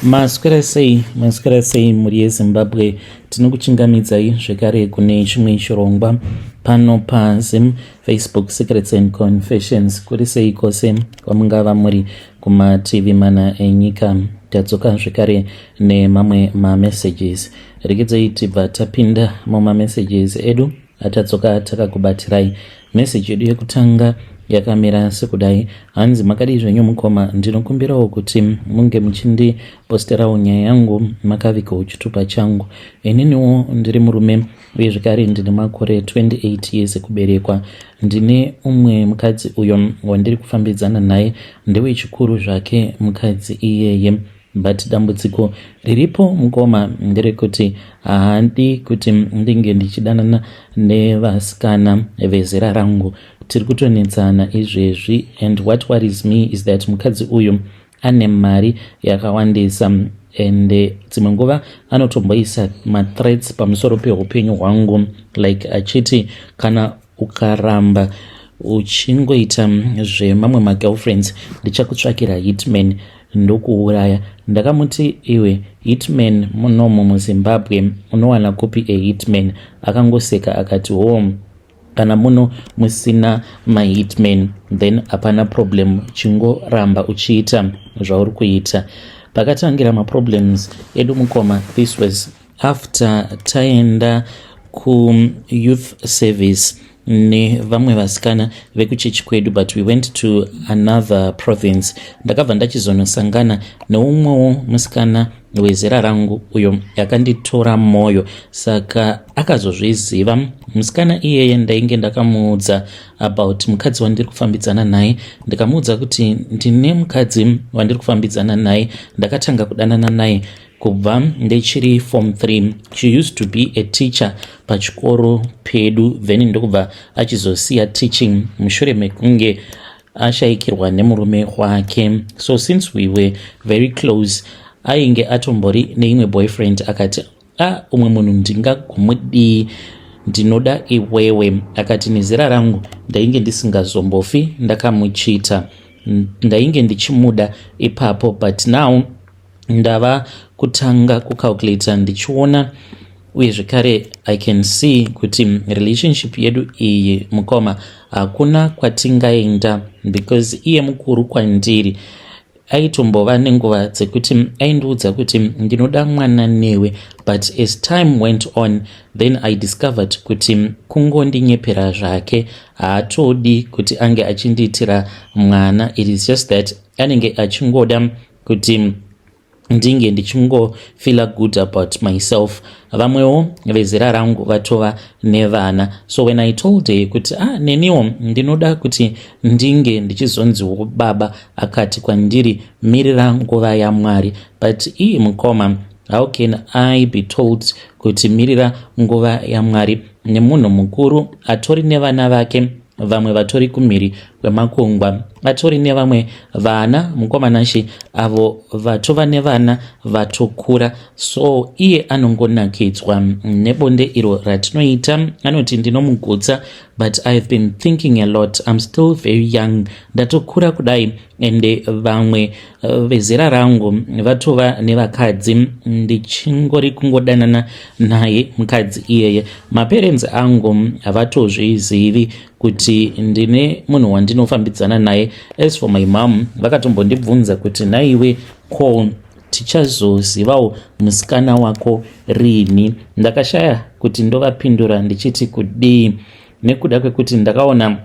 Maswera sei, maswera sei mhuri yeZimbabwe. Tinokuchingamidzai zvekare kune chimwe chirongwa pano paZim Facebook Secrets and Confessions. Kuri sei kwose kwamungava muri kumativi mana enyika. Tadzoka zvekare nemamwe mamessages. Regedzai tibva tapinda mumamessages edu atadzoka takakubatirai. Message yedu yekutanga yakamira sekudai. Hanzi, "Makadii zvenyu mukoma? Ndinokumbirawo kuti munge muchindiposterawo nyaya yangu makavigawo chitupa changu. Ininiwo ndiri murume uye zvekare ndine makore 28 years ekuberekwa. Ndine umwe mukadzi uyo wandiri kufambidzana naye. Ndewechikuru zvake mukadzi iyeye, but dambudziko riripo mukoma nderekuti haadi kuti ndinge ndichidanana nevasikana vezera rangu. Tiri kutonetsana izvezvi, and what worries me is that mukadzi uyu ane mari yakawandisa and dzimwe nguva anotomboisa mathreats pamusoro peupenyu hwangu, like achiti kana ukaramba uchingoita zvemamwe magirlfriends, ndichakutsvakira hitman ndokuuraya. Ndakamuti, 'Iwe, hitman munomu muZimbabwe unowana kupi ehitman?' Akangoseka akati, 'Ho, kana muno musina mahitman, then hapana problem, chingoramba uchiita zvauri kuita.' Pakatangira maproblems edu mukoma, this was after taenda kuyouth service nevamwe vasikana vekuchechi kwedu, but we went to another province. Ndakabva ndachizonosangana neumwewo musikana wezera rangu uyo akanditora mwoyo. Saka akazozviziva musikana iyeye. Ndainge ndakamuudza about mukadzi wandiri kufambidzana naye. Ndikamuudza kuti ndine mukadzi wandiri kufambidzana naye, ndakatanga kudanana naye kubva ndechiri form 3. She used to be a teacher pachikoro pedu, then ndokubva achizosiya teaching mushure mekunge ashayikirwa nemurume wake. So since we were very close, ainge atombori neimwe boyfriend. Akati, 'A, ah, umwe munhu ndingagomudii? Ndinoda iwewe.' Akati nezera rangu ndainge ndisingazombofi ndakamuchita, ndainge ndichimuda ipapo, but now ndava kutanga kucalculata ndichiona, uye zvekare I can see kuti relationship yedu iyi mukoma hakuna kwatingaenda because iye mukuru kwandiri. Aitombova nenguva dzekuti aindiudza kuti ndinoda mwana newe, but as time went on, then I discovered kuti kungondinyepera zvake. Haatodi kuti ange achindiitira mwana. It is just that anenge achingoda kuti ndinge ndichingofeela good about myself. Vamwewo vezera rangu vatova nevana. So when I told her kuti, ah, neniwo ndinoda kuti ndinge ndichizonziwo baba, akati kwandiri, 'Mirira nguva yaMwari.' But iye mukoma, how can I be told kuti mirira nguva yaMwari nemunhu mukuru atori nevana vake, vamwe vatori kumhiri kwemakungwa, atori nevamwe vana mukomanashe avo vatova nevana vatokura? So iye anongonakidzwa nebonde iro ratinoita. Anoti ndinomugutsa, but I have been thinking a lot. I'm still very young, ndatokura kudai, ende vamwe vezera rangu vatova nevakadzi, ndichingori kungodanana naye mukadzi iyeye. Maparents angu havatozvizivi kuti ndine munhu wandinofambidzana naye. As for my mom, vakatombondibvunza kuti, 'Naiwe, ko tichazozivawo musikana wako rini?' Ndakashaya kuti ndovapindura ndichiti kudii, nekuda kwekuti ndakaona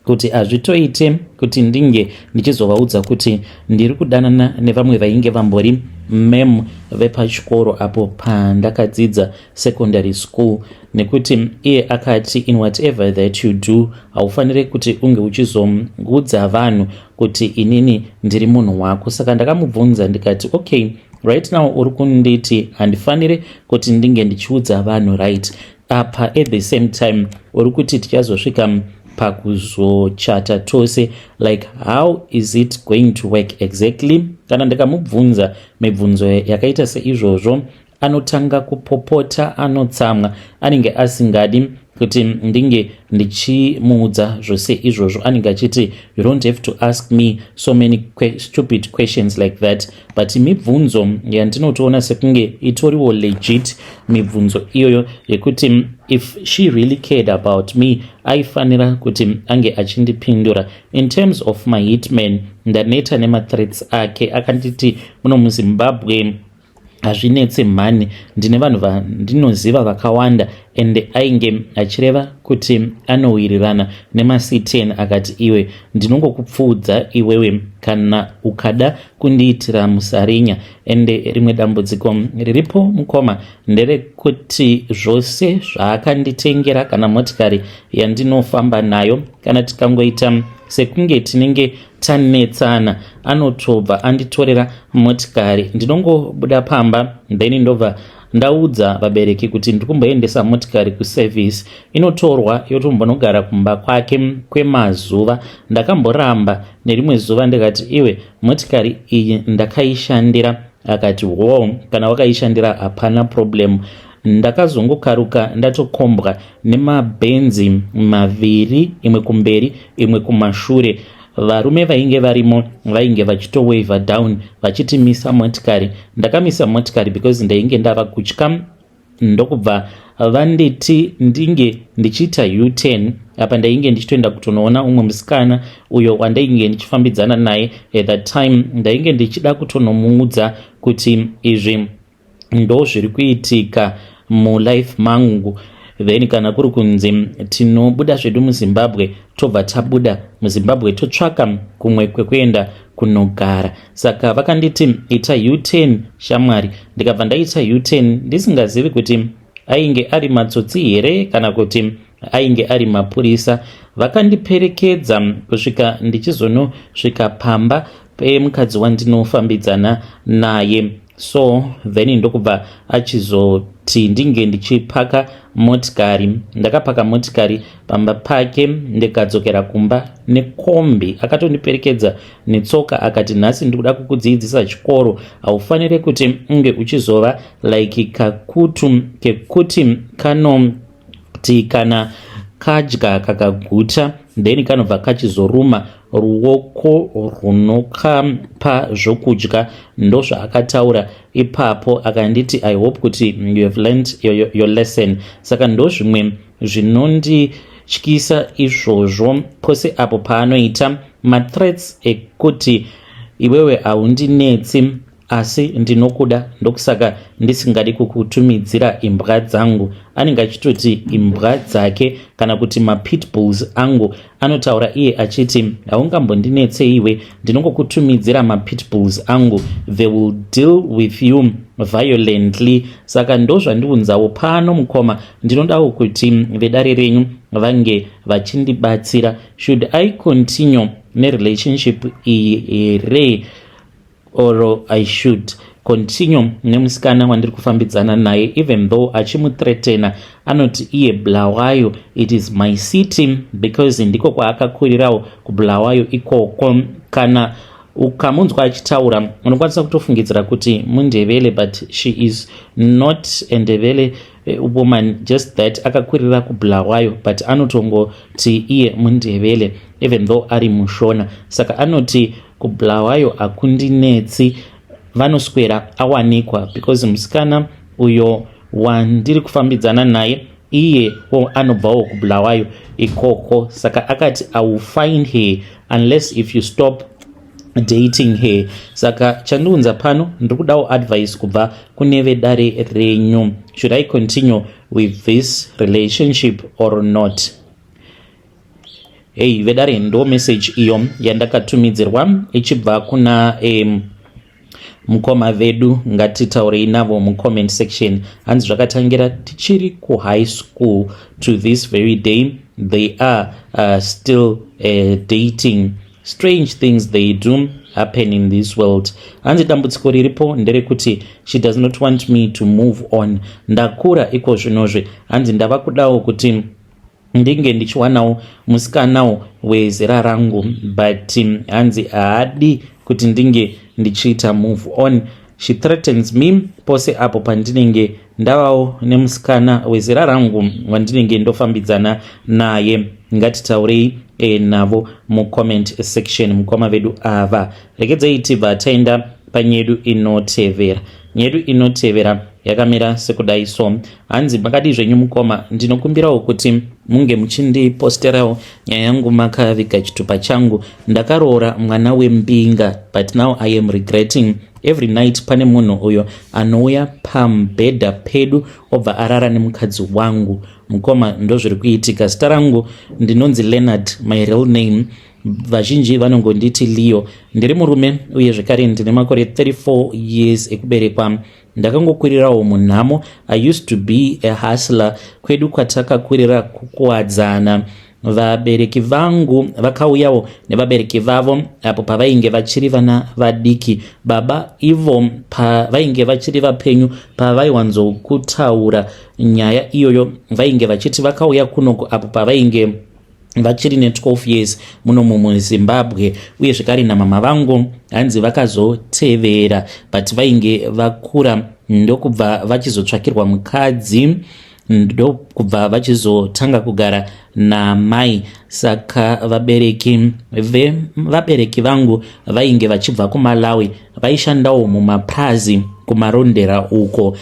kuti hazvitoite kuti ndinge ndichizovaudza kuti ndiri kudanana nevamwe vainge vambori mem vepachikoro apo pandakadzidza secondary school, nekuti iye akati, 'In whatever that you do, haufaniri kuti unge uchizoudza vanhu kuti inini ndiri munhu wako.' Saka ndakamubvunza ndikati, 'Okay, right now uri kunditi handifaniri kuti ndinge ndichiudza vanhu, right? Apa at the same time uri kuti tichazosvika pakuzochata tose. Like, how is it going to work exactly?' Kana ndikamubvunza mibvunzo yakaita seizvozvo, anotanga kupopota, anotsamwa, anenge asingadi. Kuti ndinge ndichimuudza zvose izvozvo, anenge achiti, "You don't have to ask me so many stupid questions like that." But mibvunzo yandinotoona sekunge itoriwo legit, mibvunzo iyoyo yekuti if she really cared about me, aifanira kuti ange achindipindura. In terms of my hitman, ndaneta nemathreats ake. Akanditi muno muZimbabwe hazvinetse mhani, ndine vanhu vandinoziva vakawanda, ende ainge achireva kuti anowirirana nemaC10. Akati, "Iwe, ndinongokupfuudza iwewe kana ukada kundiitira musarinya." Ende rimwe dambudziko riripo, mukoma, nderekuti zvose zvaakanditengera, kana motikari yandinofamba nayo, kana tikangoita sekunge tinenge tanetsana, anotobva anditorera motikari. Ndinongobuda pamba, then ndobva ndaudza vabereki kuti ndiri kumboendesa motikari kuservice, inotorwa yotombonogara kumba kwake kwemazuva. Ndakamboramba nerimwe zuva, ndikati, "Iwe, motikari iyi ndakaishandira." Akati, "Wo, kana wakaishandira hapana problem." Ndakazongokaruka ndatokombwa nemabhenzi maviri, imwe kumberi, imwe kumashure. Varume vainge varimo vainge vachitowavha down vachiti, "Misa motikari." Ndakamisa motikari because ndainge ndava kutya. Ndokubva vanditi ndinge ndichiita U10. Apa ndainge ndichitoenda kutonoona umwe musikana uyo wandainge ndichifambidzana naye at that time. Ndainge ndichida kutonomuudza kuti izvi ndo zviri kuitika mulife mangu, then kana kuri kunzi tinobuda zvedu muZimbabwe, tobva tabuda muZimbabwe, totsvaka kumwe kwekuenda kunogara. Saka vakanditi, "Ita U10, shamwari." Ndikabva ndaita U10 ndisingazivi kuti ainge ari matsotsi here kana kuti ainge ari mapurisa. Vakandiperekedza kusvika ndichizonosvika pamba pemukadzi wandinofambidzana naye. So then ndokubva achizoti ndinge ndichipaka motikari. Ndakapaka motikari pamba pake, ndikadzokera kumba nekombi. Akatondiperekedza netsoka. Akati, "Nhasi ndikuda kukudzidzisa chikoro. Haufaniri kuti unge uchizova like kakutu kekuti kanoti kana kadya kakaguta, then kanobva kachizoruma ruoko runokapa zvokudya." Ndozvaakataura ipapo. Akanditi, "I hope kuti you have learned your lesson." Saka ndo zvimwe zvinondityisa izvozvo. Pose apo paanoita mathreats ekuti, "Iwewe haundinetsi, asi ndinokuda, ndokusaka ndisingadi kukutumidzira imbwa dzangu," anenge achitoti imbwa dzake kana kuti mapitbulls angu. Anotaura iye achiti, "Haungambondinetse iwe, ndinongokutumidzira mapitbulls angu, they will deal with you violently." Saka ndozvandiunzawo pano, mukoma. Ndinodawo kuti vedare renyu vange vachindibatsira. Should I continue nerelationship iyi here, or I should continue nemusikana wandiri kufambidzana naye, even though achimuthreatena? Anoti iye, "Bulawayo, it is my city," because ndiko kwaakakurirawo, kuBulawayo ikoko. Kana ukamunzwa achitaura, unokwanisa kutofungidzira kuti muNdevele, but she is not a Ndevele woman, just that akakurira kuBulawayo, but anotongoti iye muNdevele even though ari muShona. Saka anoti, "KuBulawayo hakundinetsi, vanoswera awanikwa," because musikana uyo wandiri kufambidzana naye iyewo anobvawo kuBulawayo ikoko. Saka akati, "I will find her unless if you stop dating her." Saka chandiunza pano, ndiri kudawo advice kubva kune vedare renyu. Should I continue with this relationship or not? Hei, vedare, ndo message iyo yandakatumidzirwa ichibva kuna mukoma vedu. Ngatitaurei navo mucomment section. Hanzi zvakatangira tichiri kuhigh school. To this very day they are still dating. Strange things, they do happen in this world. Hanzi dambudziko riripo nderekuti she does not want me to move on. Ndakura iko zvinozve. Hanzi ndava kudawo kuti ndinge ndichiwanawo musikanawo wezera rangu, but hanzi haadi kuti ndinge ndichiita move on. She threatens me pose apo pandinenge Ndavawo nemusikana wezera rangu wandinenge ndofambidzana naye. Ngatitaurei navo mucomment section, mukoma vedu ava. Regedzei tibva taenda panyedu inotevera. Nyedu inotevera yakamira sekudai so. Hanzi, "Makadi zvenyu mukoma? Ndinokumbirawo kuti munge muchindiposterawo nyaya yangu makaviga chitupa changu. Ndakaroora mwana wembinga, but now I am regretting. Every night pane munhu uyo anouya pamubhedha pedu, obva arara nemukadzi wangu. Mukoma, ndozviri kuitika. Zita rangu ndinonzi Leonard, my real name vazhinji vanongonditi Leo. Ndiri murume uye zvekare ndine makore 34 years ekuberekwa. Ndakangokurirawo munhamo. I used to be a hustler. Kwedu kwatakakurira kukuwadzana, vabereki vangu vakauyawo nevabereki vavo apo pavainge vachiri vana vadiki. Baba ivo pavainge vachiri vapenyu, pavaiwanzokutaura nyaya iyoyo, vainge vachiti vakauya kunoko apo pavainge vachiri ne12 years munomu muZimbabwe. Uye zvekare namama vangu hanzi vakazotevera, but vainge vakura, ndokubva vachizotsvakirwa mukadzi, ndokubva vachizotanga kugara namai. Saka vabereki vangu vainge vachibva kuMalawi, vaishandawo mumapurazi kuMarondera uko.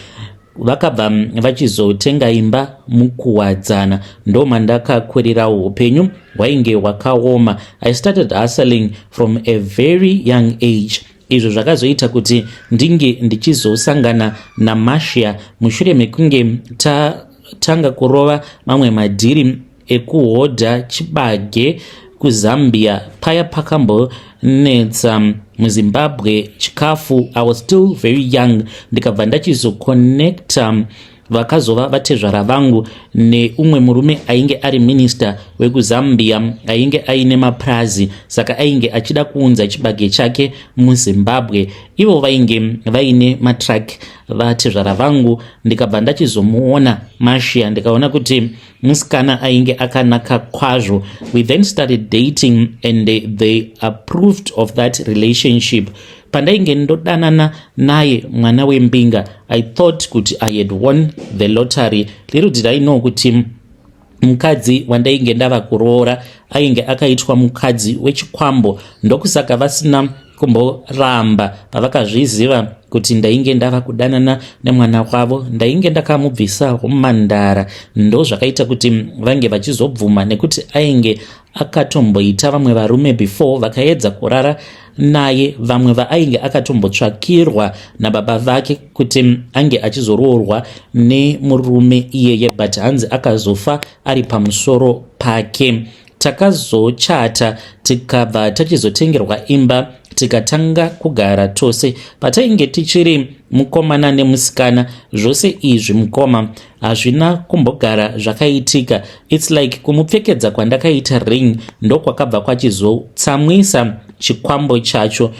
Vakabva vachizotenga imba muKuwadzana, ndo mandakakurirawo. Upenyu hwainge hwakaoma. I started hustling from a very young age, izvo zvakazoita kuti ndinge ndichizosangana naMashia mushure mekunge tatanga kurova mamwe madhiri ekuhodha chibage kuZambia paya pakambonetsa muZimbabwe chikafu. I was still very young. Ndikabva ndachizoconnecta vakazova vatezvara vangu neumwe murume ainge ari minista wekuZambia, ainge aine mapurazi, saka ainge achida kuunza chibage chake muZimbabwe. Ivo vainge vaine matruck, vatezvara vangu. Ndikabva ndachizomuona Mashia, ndikaona kuti musikana ainge akanaka kwazvo. We then started dating and they approved of that relationship. Pandainge ndodanana naye mwana wembinga, I thought kuti I had won the lottery. Little did I know kuti mukadzi wandainge ndava kuroora ainge akaitwa mukadzi wechikwambo. Ndokusaka vasina kumboramba pavakazviziva kuti ndainge ndava kudanana nemwana wavo. Ndainge ndakamubvisa umandara, ndo zvakaita kuti vange vachizobvuma, nekuti ainge akatomboita vamwe varume before vakaedza kurara naye, vamwe vaainge akatombotsvakirwa nababa vake kuti ange achizoroorwa nemurume iyeye, but hanzi akazofa ari pamusoro pake. Takazochata, tikabva tachizotengerwa imba, tikatanga kugara tose. Patainge tichiri mukomana nemusikana, zvose izvi mukoma hazvina kumbogara zvakaitika. It's like kumupfekedza kwandakaita ring ndokwakabva kwachizotsamwisa chikwambo chacho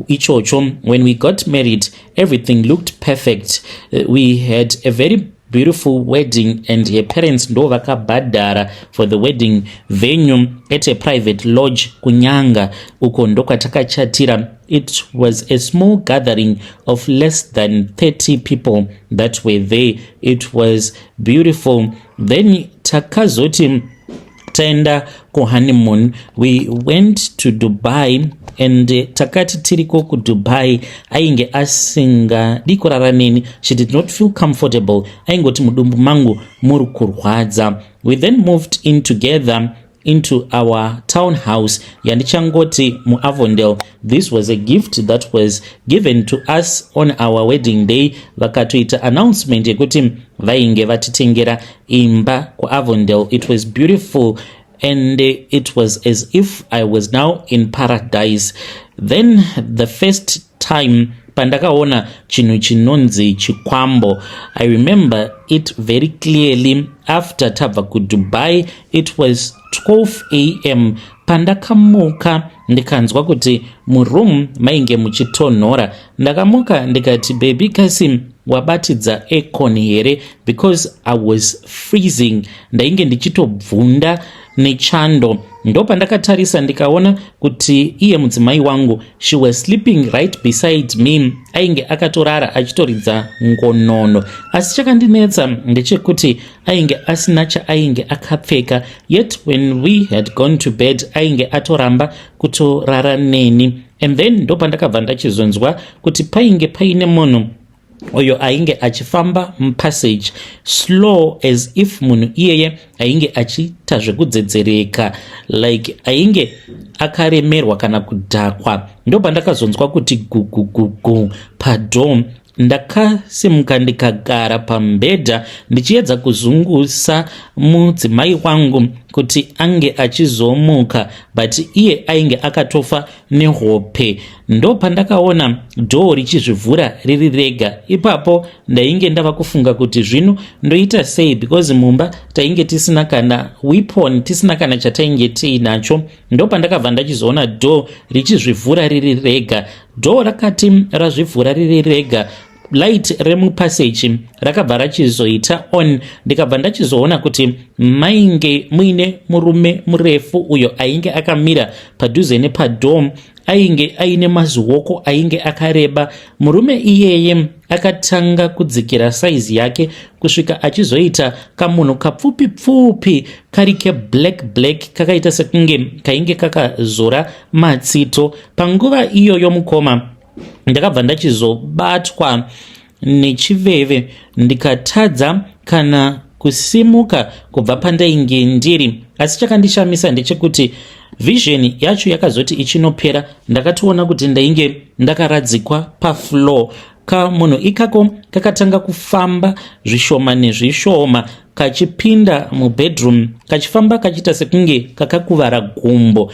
ichocho. When we got married, everything looked perfect. We had a very beautiful wedding and her parents ndo vakabhadhara for the wedding venue at a private lodge kuNyanga uko ndokwatakachatira. It was a small gathering of less than 30 people that were there. It was beautiful. Then takazoti taenda kuhoneymoon. We went to Dubai and takati tiriko kuDubai, ainge asingadi kurara neni. She did not feel comfortable, aingoti mudumbu mangu muri kurwadza. We then moved in together into our town house yandichangoti muAvondale. This was a gift that was given to us on our wedding day. Vakatoita announcement yekuti vainge vatitengera imba kuAvondale. It was beautiful and it was as if I was now in paradise. Then the first time pandakaona chinhu chinonzi chikwambo, I remember it very clearly. After tabva kuDubai, it was 12 a.m. pandakamuka, ndikanzwa kuti muroom mainge muchitonhora. Ndakamuka ndikati, "Baby, kasi wabatidza aircon here?" because I was freezing, ndainge ndichitobvunda nechando. Ndopandakatarisa ndikaona kuti iye mudzimai wangu, she was sleeping right beside me, ainge akatorara achitoridza ngonono. Asi chakandinetsa ndechekuti ainge asina chaainge akapfeka, yet when we had gone to bed ainge atoramba kutorara neni. And then ndopandakabva ndachizonzwa kuti painge paine munhu uyo ainge achifamba mupassage slow, as if munhu iyeye ainge achiita zvekudzedzereka, like ainge akaremerwa kana kudhakwa. Ndopandakazonzwa kuti gugugugu padoor. Ndakasimuka ndikagara pamubhedha ndichiedza kuzungusa mudzimai wangu kuti ange achizomuka, but iye ainge akatofa nehope. Ndopandakaona door richizvivhura riri rega. Ipapo ndainge ndava kufunga kuti zvino ndoita sei, because mumba tainge tisina kana weapon, tisina kana chatainge tiinacho. Ndopandakabva ndachizoona door richizvivhura riri rega. Door rakati razvivhura riri rega, light remupassage rakabva rachizoita on. Ndikabva ndachizoona kuti mainge muine murume murefu uyo ainge akamira padhuze nepadoor, ainge aine mazioko ainge akareba. Murume iyeye akatanga kudzikira saizi yake kusvika achizoita kamunhu kapfupi pfupi kari keblack black, kakaita sekunge kainge kakazora matsito. Panguva iyoyo, mukoma, ndakabva ndachizobatwa nechiveve, ndikatadza kana kusimuka kubva pandainge ndiri. Asi chakandishamisa ndechekuti vision yacho yakazoti ichinopera, ndakatoona kuti ndainge ndakaradzikwa pafloor. Kamunhu ikako kakatanga kufamba zvishoma nezvishoma kachipinda mubedroom, kachifamba kachiita sekunge kakakuvara gumbo.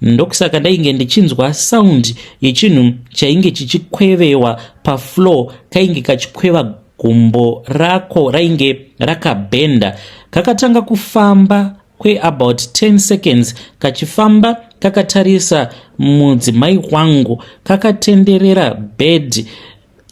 Ndokusaka ndainge ndichinzwa sound yechinhu chainge chichikwevewa pafloor, kainge kachikweva gumbo rako rainge rakabhenda. Kakatanga kufamba kweabout 10 seconds kachifamba kakatarisa mudzimai wangu. Kakatenderera bed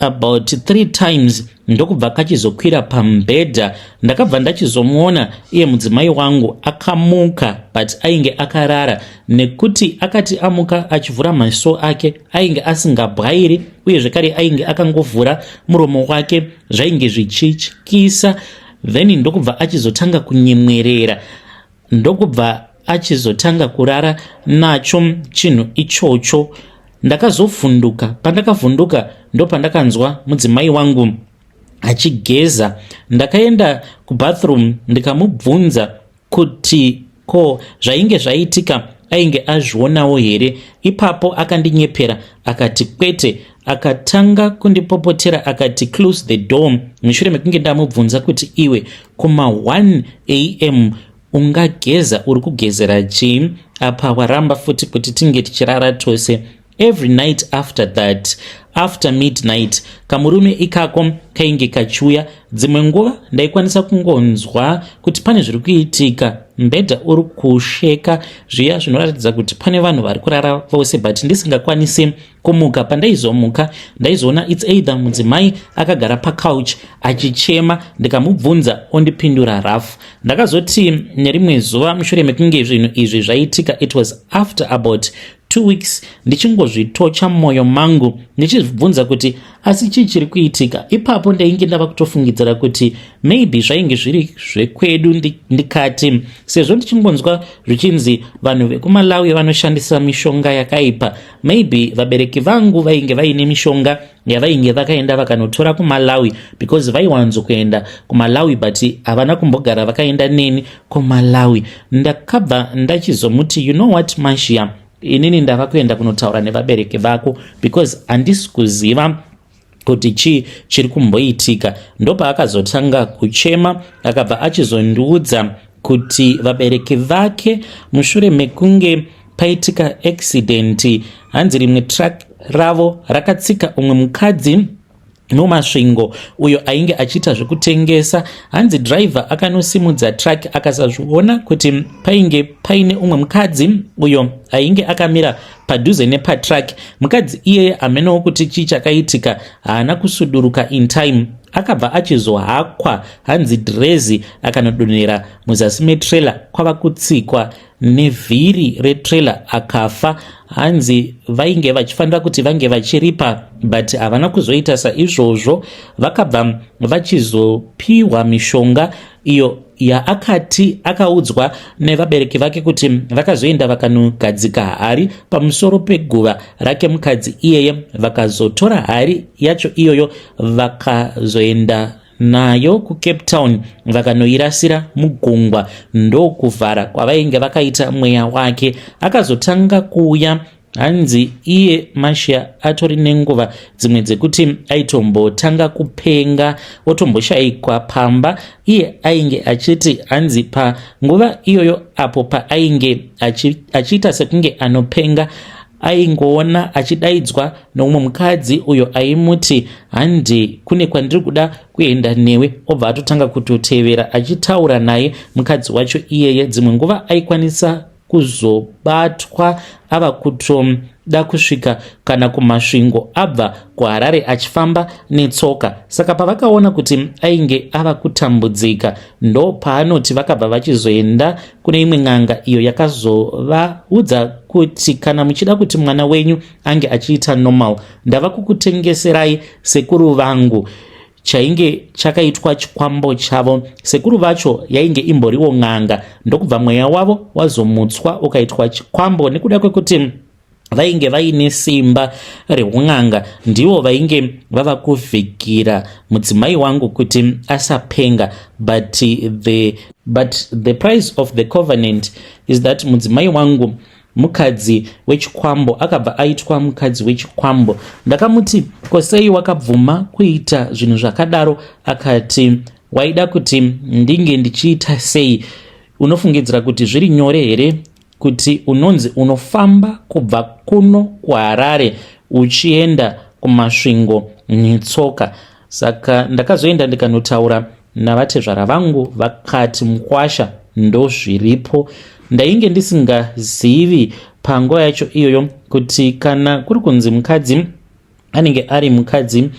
about three times, ndokubva kachizokwira pamubhedha. Ndakabva ndachizomuona iye mudzimai wangu akamuka, but ainge akarara, nekuti akati amuka achivhura maso ake ainge asingabwairi, uye zvekare ainge akangovhura muromo wake, zvainge zvichityisa. Then ndokubva achizotanga kunyemwerera, ndokubva achizotanga kurara nacho chinhu ichocho. Ndakazovhunduka. Pandakavhunduka, ndopandakanzwa mudzimai wangu achigeza. Ndakaenda kubathroom ndikamubvunza kuti ko zvainge zvaitika ainge azvionawo here. Ipapo akandinyepera akati kwete. Akatanga kundipopotera akati close the door, mushure mekunge ndamubvunza kuti iwe, kuma1 am ungageza, uri kugezera chii? Apa waramba futi kuti tinge tichirara tose. Every night after that, after midnight, kamurume ikako kainge kachiuya. Dzimwe nguva ndaikwanisa kungonzwa kuti pane zviri kuitika, mubhedha uri kusheka, zviya zvinoratidza kuti pane vanhu vari kurara vose, but ndisingakwanisi kumuka. Pandaizomuka, ndaizoona it's either mudzimai akagara pacouch achichema, ndikamubvunza ondipindura rafu. Ndakazoti nerimwe zuva mushure mekunge zvinhu izvi zvaitika, it was after about 2 weeks ndichingozvitocha mumwoyo mangu ndichizvibvunza kuti asi chii chiri kuitika. Ipapo ndainge ndava kutofungidzira kuti maybe zvainge zviri zvekwedu. Ndikati sezvo ndichingonzwa zvichinzi vanhu vekuMalawi vanoshandisa mishonga yakaipa, maybe vabereki vangu vainge vaine mishonga yavainge vakaenda vakanotora kuMalawi, because vaiwanzokuenda kuMalawi, but havana kumbogara vakaenda neni kuMalawi. Ndakabva ndachizomuti, "You know what, Mashia, inini ndava kuenda kunotaura nevabereki vako because handisi kuziva kuti chii chiri kumboitika." Ndopaakazotanga kuchema, akabva achizondiudza kuti vabereki vake, mushure mekunge paitika accident, hanzi rimwe truck ravo rakatsika umwe mukadzi muMasvingo uyo ainge achiita zvekutengesa. Hanzi driver akanosimudza truck akasazviona kuti painge paine umwe mukadzi uyo ainge akamira padhuze nepatruck. Mukadzi iyeye, hamenewo kuti chii chakaitika, haana kusuduruka in time. Akabva achizohakwa hanzi dhirezi akanodonhera muzasi metrailer kwava kutsikwa nevhiri retrailer akafa. Hanzi vainge vachifanira kuti vange vachiripa but havana kuzoita saizvozvo. Vakabva vachizopiwa mishonga iyo yaakati akaudzwa nevabereki vake kuti vakazoenda vakanogadzika hari pamusoro peguva rake mukadzi iyeye. Vakazotora hari yacho iyoyo vakazoenda nayo kuCape Town vakanoirasira mugungwa, ndokuvhara kwavainge vakaita mweya wake. Akazotanga kuuya hanzi iye Mashia atori nenguva dzimwe dzekuti aitombotanga kupenga otomboshayikwa pamba. Iye ainge achiti hanzi panguva iyoyo apo paainge achiita sekunge anopenga, aingoona achidaidzwa noumwe mukadzi uyo aimuti, "Handi kune kwandiri kuda kuenda newe." Obva atotanga kutotevera achitaura naye mukadzi wacho iyeye. Dzimwe nguva aikwanisa kuzobatwa ava kutoda kusvika kana kuMasvingo abva kuHarare achifamba netsoka. Saka pavakaona kuti ainge ava kutambudzika, ndo paanoti vakabva vachizoenda kune imwe n'anga iyo yakazovaudza kuti, "Kana muchida kuti mwana wenyu ange achiita normal, ndava kukutengeserai sekuru vangu chainge chakaitwa chikwambo chavo." Sekuru vacho yainge imboriwo n'anga, ndokubva mweya wavo wazomutswa ukaitwa chikwambo. Nekuda kwekuti vainge vaine simba reun'anga, ndivo vainge vava kuvhikira mudzimai wangu kuti asapenga. But the price of the covenant is that mudzimai wangu mukadzi wechikwambo, akabva aitwa mukadzi wechikwambo. Ndakamuti, "Kosei wakabvuma kuita zvinhu zvakadaro?" Akati, "Waida kuti ndinge ndichiita sei? Unofungidzira kuti zviri nyore here kuti unonzi unofamba kubva kuno kuHarare uchienda kuMasvingo netsoka?" Saka ndakazoenda ndikanotaura navatezvara vangu, vakati, "Mukwasha, ndozviripo." Ndainge ndisingazivi panguva yacho iyoyo kuti kana kuri kunzi mukadzi anenge ari mukadzi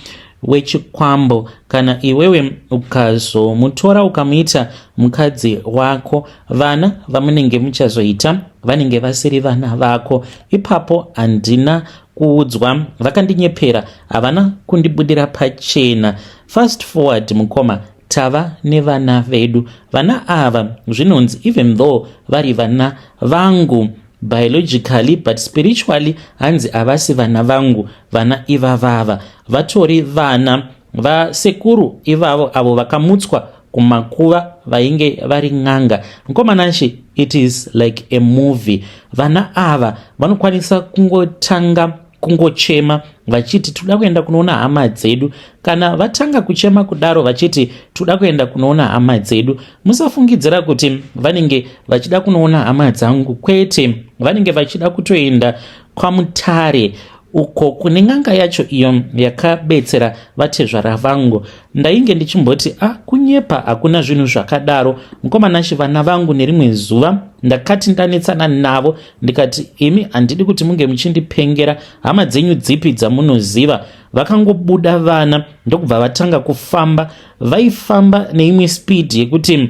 wechikwambo, kana iwewe ukazomutora ukamuita mukadzi wako, vana vamunenge muchazoita vanenge vasiri vana vako. Ipapo handina kuudzwa, vakandinyepera, havana kundibudira pachena. Fast forward, mukoma, tava nevana vedu. Vana ava zvinonzi even though vari vana vangu biologically, but spiritually hanzi havasi vana vangu. Vana ivavava vatori vana vasekuru ivavo avo vakamutswa kumakuva vainge vari n'anga. Mukoma Nashe, it is like a movie. Vana ava vanokwanisa kungotanga kungochema vachiti, "Toda kuenda kunoona hama dzedu." Kana vatanga kuchema kudaro vachiti, "Toda kuenda kunoona hama dzedu," musafungidzira kuti vanenge vachida kunoona hama dzangu. Kwete, vanenge vachida kutoenda kwaMutare uko kune n'anga yacho iyo yakabetsera vatezvara vangu. Ndainge ndichimboti, "A ah, kunyepa, hakuna zvinhu zvakadaro." Mukoma Nashe, vana vangu nerimwe zuva ndakati ndanetsana navo, ndikati, "Imi, handidi kuti munge muchindipengera. Hama dzenyu dzipi dzamunoziva?" Vakangobuda vana ndokubva vatanga kufamba. Vaifamba neimwe speed yekuti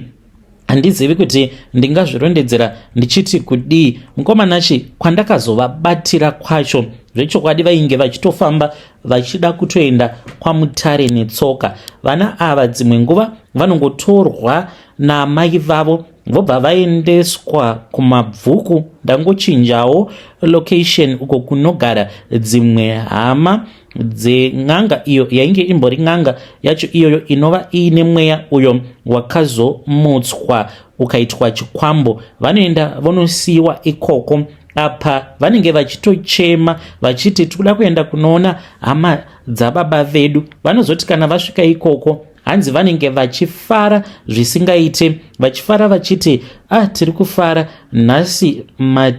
handizivi kuti ndingazvirondedzera ndichiti kudii. Mukoma Nashe, kwandakazovabatira kwacho, zvechokwadi vainge vachitofamba vachida kutoenda kwaMutare netsoka. Vana ava dzimwe nguva vanongotorwa naamai vavo vobva vaendeswa kuMabvuku, ndangochinjawo location, uko kunogara dzimwe hama dzen'anga iyo yainge imbori n'anga yacho iyoyo, inova iine mweya uyo wakazomutswa ukaitwa chikwambo. Vanoenda vonosiyiwa ikoko. Apa vanenge vachitochema vachiti, "Tikuda kuenda kunoona hama dzababa vedu." Vanozoti kana vasvika ikoko, hanzi vanenge vachifara zvisingaite, vachifara vachiti, "Ah, tiri kufara nhasi,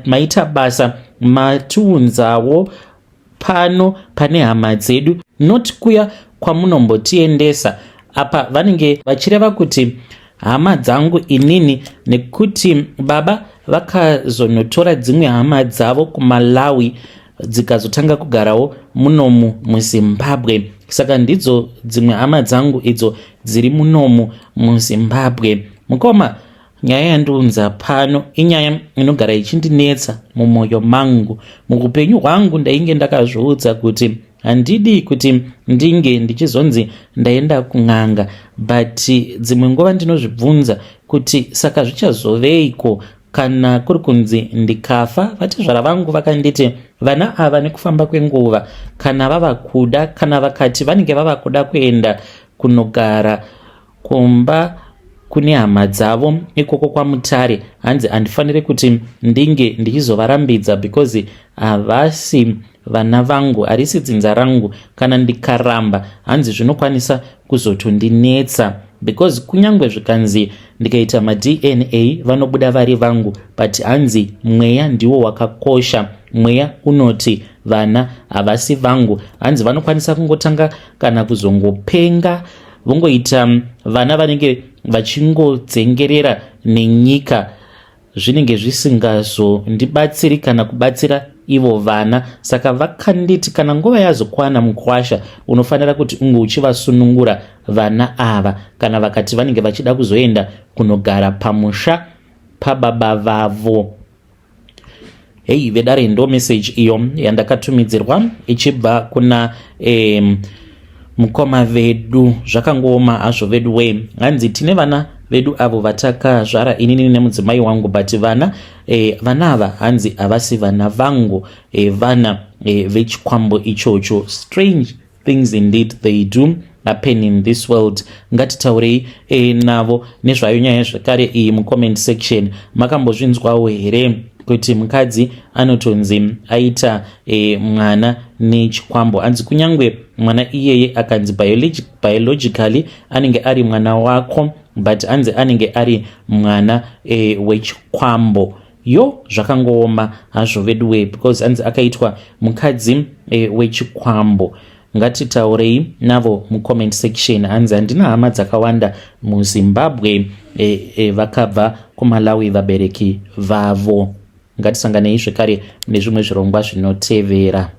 maita basa matiunzawo pano pane hama dzedu, not kuya kwamunombotiendesa." Apa vanenge vachireva kuti hama dzangu inini, nekuti baba vakazonotora dzimwe hama dzavo kuMalawi. Dzikazotanga kugarawo munomu muZimbabwe. Saka ndidzo dzimwe hama dzangu idzo dziri munomu muZimbabwe. Mukoma, nyaya yandiunza pano inyaya inogara ichindinetsa mumwoyo mangu. Muupenyu hwangu ndainge ndakazviudza kuti handidi kuti ndinge ndichizonzi ndaenda kun'anga, but dzimwe nguva ndinozvibvunza kuti saka zvichazoveiko kana kuri kunzi ndikafa. Vatezvara vangu vakanditi vana ava nekufamba kwenguva kana vava kuda, kana vakati vanenge vava kuda kuenda kunogara kumba kune hama dzavo ikoko kwaMutare, hanzi handifaniri kuti ndinge ndichizovarambidza because havasi vana vangu, harisi dzinza rangu. Kana ndikaramba, hanzi zvinokwanisa kuzotondinetsa because kunyange zvikanzi ndikaita maDNA vanobuda vari vangu, but hanzi mweya ndiwo wakakosha. Mweya unoti vana havasi vangu. Hanzi vanokwanisa kungotanga kana kuzongopenga, vongoita vana vanenge vachingodzengerera nenyika. Zvinenge zvisingazondibatsiri kana kubatsira ivo vana. Saka vakanditi kana nguva yazokwana, mukwasha, unofanira kuti unge uchivasunungura vana ava kana vakati vanenge vachida kuzoenda kunogara pamusha pababa vavo. Hei vedare, ndo message iyo yandakatumidzirwa ichibva kuna mukoma vedu. Zvakangooma hazvo vedu we. Hanzi tine vana vedu avo vatakazvara inini nemudzimai wangu, but vana ava hanzi havasi vana vangu, vana vechikwambo ichocho. Strange things indeed, they do happen in this world. Ngatitaurei navo nezvayo nyaya zvekare iyi mucomment section. Makambozvinzwawo here kuti mukadzi anotonzi aita mwana nechikwambo? Hanzi kunyange mwana iyeye akanzi biologically anenge ari mwana wako, but anzi anenge ari mwana wechikwambo. Yo, zvakangooma hazvo veduwe, because anzi akaitwa mukadzi wechikwambo. Ngatitaurei navo mucomment section. Hanzi handina hama dzakawanda muZimbabwe, vakabva kuMalawi vabereki vavo. Ngatisanganei zvekare nezvimwe zvirongwa zvinotevera.